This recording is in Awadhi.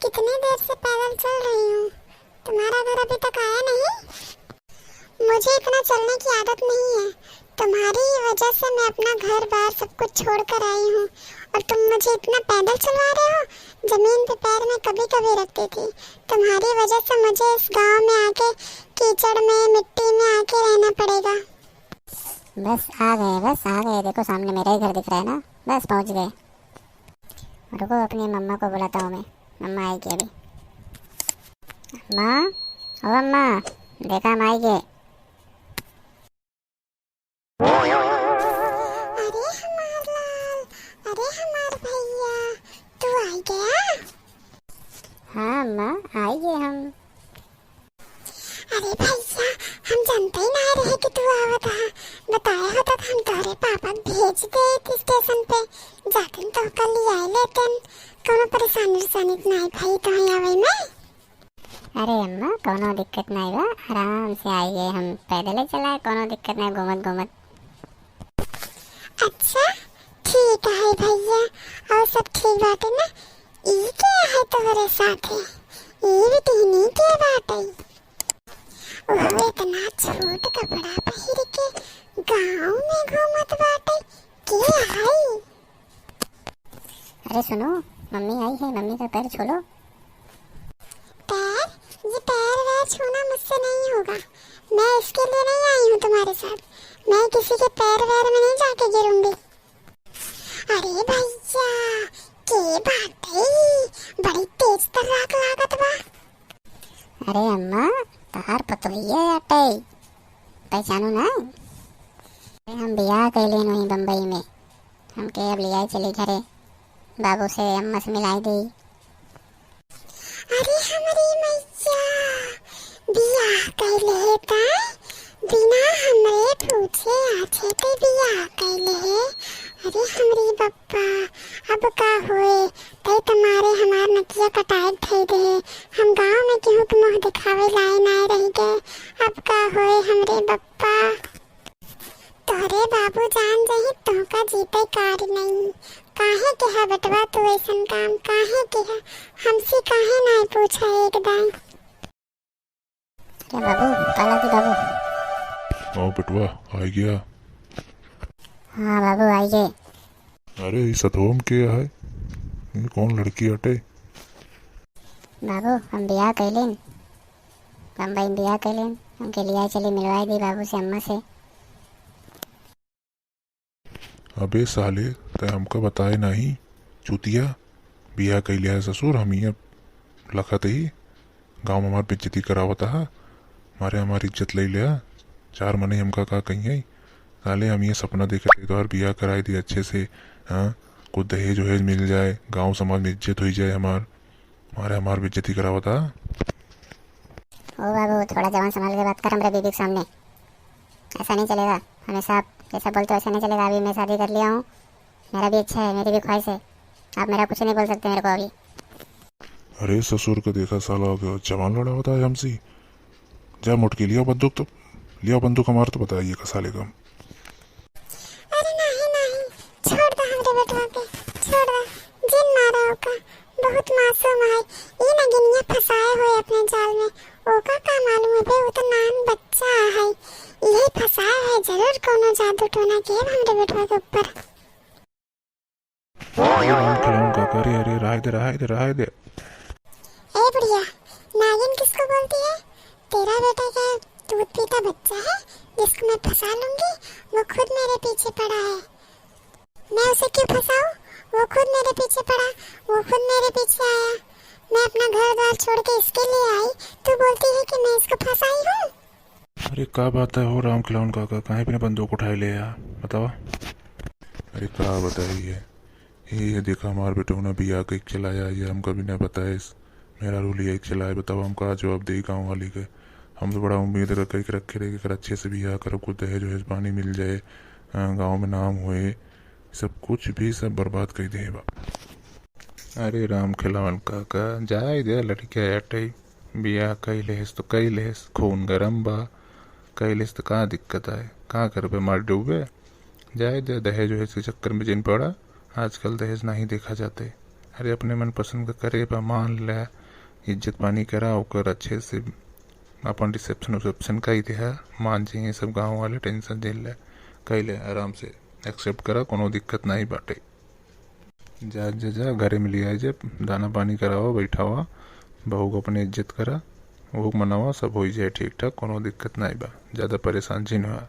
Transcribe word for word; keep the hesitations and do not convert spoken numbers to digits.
इतनी देर से पैदल चल रही हूँ, तुम्हारा घर अभी तक आया नहीं? मुझे इतना चलने की आदत नहीं है। तुम्हारी ही वजह से मैं अपना घर बार सब कुछ छोड़कर आई हूँ और तुम मुझे इतना पैदल चलवा रहे हो। जमीन पे पैर मैं कभी-कभी रखती थी। तुम्हारी वजह से मुझे इस गांव में आके कीचड़ में, मिट्टी में आके रहना पड़ेगा। बस आ गए, बस आ गए। देखो सामने मेरा ही घर दिख रहा है ना, बस पहुँच गए। रुको, अपनी मम्मा को बुलाता हूँ मैं, मम्मा आएगी अभी। अम्मा, ओ अम्मा, देखा हम आएगी। अरे हमार लाल, अरे हमार भैया, तू आ गया? हाँ अम्मा, आइए हम। अरे भैया, हम जानते ही ना रहे कि तू आवत हा। बताया होता तो हम तोहरे पापा के भेज देत स्टेशन पे, जातन तो कल ले आए लेतन। कोनो परेशानी उरेशानी तो नाई भाई तोहे आवे में? अरे अम्मा, कोनो दिक्कत नाई बा, आराम से आइए, हम पैदल ही चलाए, कोनो दिक्कत नाई, घूमत घूमत। अच्छा, ठीक है भैया, और सब ठीक बाटे ना? ई के है तोहरे साथे? ई बिटिहनी के बाटे? ओहो, इतना छोट कपड़ा पहिर के गाँव में घूमत बाटे, के आई? अरे सुनो, मम्मी आई है, मम्मी का पैर छू लो। पैर? ये पैर वैर छूना मुझसे नहीं होगा। मैं इसके लिए नहीं आई हूँ तुम्हारे साथ। मैं किसी के पैर वैर में नहीं जाके गिरूंगी। अरे भैया, के बाटे? बड़ी तेज तर्राक लागत बा। अरे अम्मा, तहार पतोहिया आटे, पहचानो ना? अरे हम बियाह कैले नहीं बम्बई में, हमके अब लियाई चली घरे, बाबू से अम्मा से मिलाई दी। अरे हमरी मैया, बियाह कैले है ताई, बिना हमरे पूछे आछे ते बियाह कैले है। अरे हमरी बप्पा, अब का होए, तई तुम्हारे हमार नकिया कटाए धई दे। हम गाँव में केहू के मुँह दिखावे लाए नाय रह गए। अब का होए हमरे बप्पा। तोहरे बाबू जान जही तोहका जीते कार नहीं। काहे के है बेटवा तू ऐसन काम, काहे के है? हमसे काहे नाय पूछा एक दाई? अरे बाबू, काला जी बाबू। आओ बेटवा, आ गया। हाँ बाबू, आइए। अरे, ई सतवम के है? ई कौन लड़की हटे? बाबू, हम बियाह कैलेन, बम्बई में बियाह कैलेन, हमके लिया चली मिलवाई दी बाबू से, अम्मा से। अबे साले, तै हमका बताए नाही, चूतिया। बियाह कैले है ससुर, हम इहाँ लखत ही, गाँव में हमार बेइज्जती करावत हा, मारे हमार इज्जत ले ले हा। चार मने हमका का कही है, साले हम ये सपना देखत ही तोहार बियाह कराए दी अच्छे से, हाँ, कुछ दहेज वहेज मिल जाए, गाँव समाज में इज्जत हुई जाए हमार। मारे हमार बेइज्जती करावत हा। ओ बाबू, थोड़ा जबान संभाल के बात कर हमरे बीबी के सामने। ऐसा नहीं चलेगा, हमेशा आप जैसा बोलते हो वैसा नहीं चलेगा। अभी मैं शादी कर लिया हूँ, मेरा भी इच्छा है, मेरी भी ख्वाहिश है, आप मेरा कुछ नहीं बोल सकते मेरे को अभी। अरे ससुर का देखा साला, जबान लड़ावत है हमसे। जा मोटकी, लिया बंदूक तो, लिया बंदूक हमार तो, बताइए का साले का। अरे नाही, नाही, छोड़ दा हमरे बेटवा के, छोड़ दा, जिन मारा ओका, बहुत मासूम है, ई नगिनिया फंसाए होए अपने जाल में, ओका का मालूम है बे, वो तो नान बच्चा है, इहे फंसाए है जरूर कोनो जादू टोना के हमरे बेटवा के ऊपर। अरे राम खिलौन काका, अरे, अरे, रहाय दे, रहाय दे, रहाय दे। ए बुढ़िया, नागिन किसको बोलती है? तेरा बेटा क्या दूध पीता बच्चा है जिसको मैं फंसा लूंगी? वो खुद मेरे पीछे पड़ा है। मैं उसे क्यों फंसाऊं? वो खुद मेरे पीछे पड़ा, वो खुद मेरे पीछे आया। मैं अपना घर द्वार छोड़ के इसके लिए आई, तू बोलती है कि मैं इसको फंसाई हूँ? अरे का बात है हो राम खिलौन काका, काहे बिना बंदूक उठाए ले आ, बतावा। अरे का बताई है, ये, ये देखा हमार बेटौना बियाह कइके चला आया, ये हमका बिना बताए मेहरारू लियाई के चला आए, बतावा हम का जवाब देई गाँव वाली के। हम तो बड़ा उम्मीद रख के रखे रहे कि एकर अच्छे से बियाह करब, कुछ दहेज वहेज पानी मिल जाए, अ, गाँव में नाम होए, सब कुछ भी सब बर्बाद कर दे बा। अरे राम खिलौन काका, जाए दे, लड़किया अटई, बियाह कई लेस तो कई लेस, खून गरम बा, कई लेस तो का दिक्कत आए, का करबे, मर डूबे? जाए दे, दहेज वहेज के चक्कर में जिन पड़ा, आजकल दहेज नाही देखा जाते। अरे, अपने मनपसंद का करे बा, मान ले, इज्जत पानी करा ओकर अच्छे से, अपन रिसेप्शन उसेप्शन कई दिहा, मान जइहें सब गाँव वाले, टेंशन जिन ले, कई ले आराम से, एक्सेप्ट करा, कोनो दिक्कत नहीं बाटे। जा, जा, जा, घरे में लिया जब दाना पानी करावा, बैठावा, बहू को अपने इज्जत करा, बहू को मनावा, सब होई जाए ठीक ठाक, कोनो दिक्कत नहीं बा, ज़्यादा परेशान जिन हुआ।